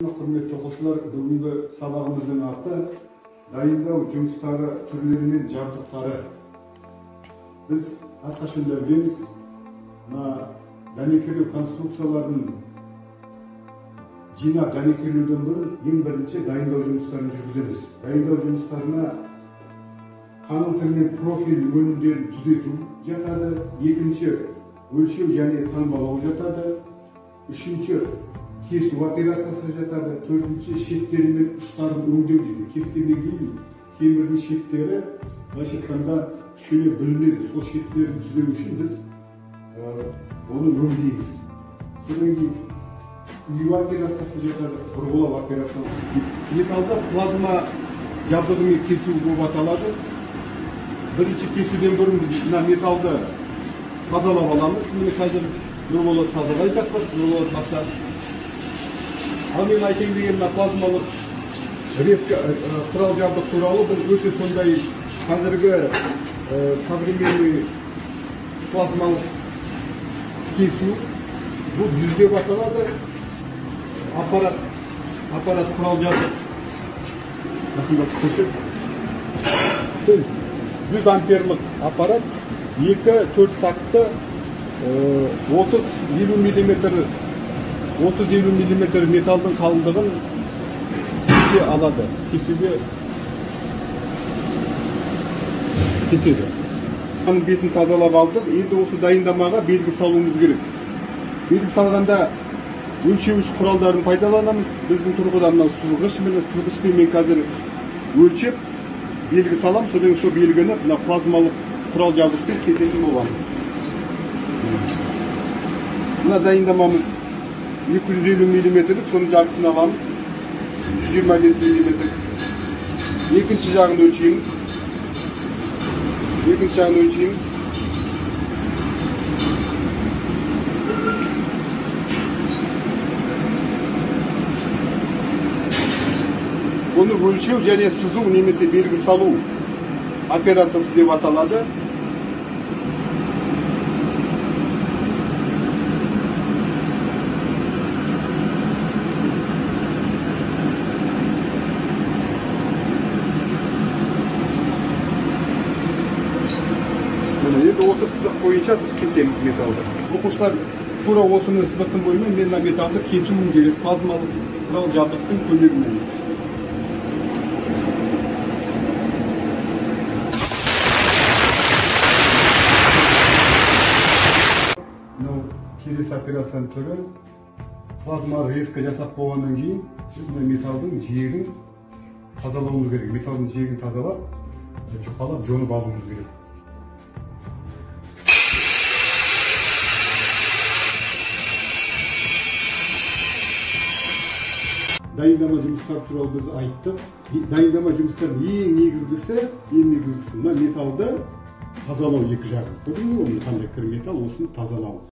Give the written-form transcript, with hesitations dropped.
Құрметті оқушылар, бүгінгі сабағымыздың аты дайындау жұмыстары түрлері мен жабдықтары. Біз әрқашанда білеміз, мына дәнекерлеу конструкцияларын жинап дәнекерлеуден бұрын ең бірінші дайындау жұмыстарын жүргіземіз. Дайындау жұмыстарына қалың тілмен профиль өнімдерін түзету жатады, екінші өлшеу және таңбалау жатады, үшінші кесу операциясы жатады, төртінші шеттері мен ұштарын өңдеу дейді. Кескеннен кейін темірдің шеттері былайша айтқанда кішкене бүлінеді. Сол шеттерін түзеу үшін біз оны өңдейміз. Содан кейін үю операциясы жатады, бұрғылау операциясы. Металды плазма жабдығымен кесу болып аталады. Бірінші кесуден бұрын біз мына металды тазалап аламыз. Міне қазір Нұрболат тазалай жақсылап, Нұрболат мақсат. Ал мен айтайын деген мына плазмалық резко құрал жабдық туралы, бұл өте сондай қазіргі современный плазмалық кесу, бұл 100 деп аталады. Аппарат құрал жабдық жақындатып көрсет. То есть 100 амперлік аппарат 2-4 такты 30-50 миллиметр 30-50 миллиметр металдың қалыңдығын кесе алады, кесуге кеседі. Оның бетін тазалап алдық. Енді осы дайындамаға белгі салуымыз керек. Белгі салғанда өлшеуіш құралдарын пайдаланамыз. Біздің тұрғыда мынау сызғыш, міне сызғышпен мен қазір өлшеп белгі салам, содан сол белгіні мына плазмалық құрал жабдықпен кесетін боламыз. Мына дайындамамыз 250 миллиметрлік, соның жартысын аламыз, 125 миллиметр. Екінші жағын өлшейміз. Екінші жағын өлшейміз. Бұны өлшеу және сызу немесе белгі салу операциясы деп аталады. Енді осы сызық бойынша біз кесеміз металды. Оқушылар, тура осыны сызықтың бойымен мен мына металды кесуім керек плазмалық құрал жабдықтың көмегімен. Мынау келесі операцияның түрі. Плазма резко жасап болғаннан кейін біз мына металдың жиегін тазалауымыз керек. Металдың жиегін тазалап, жұқалап, жонып алуымыз керек. Дайындама жұмыстары туралы біз айттық. Дайындама жұмыстарының ең негізгісі мына металды тазалау екі жағын. Көрдіңіз бе, қандай кір металл, осыны тазалау.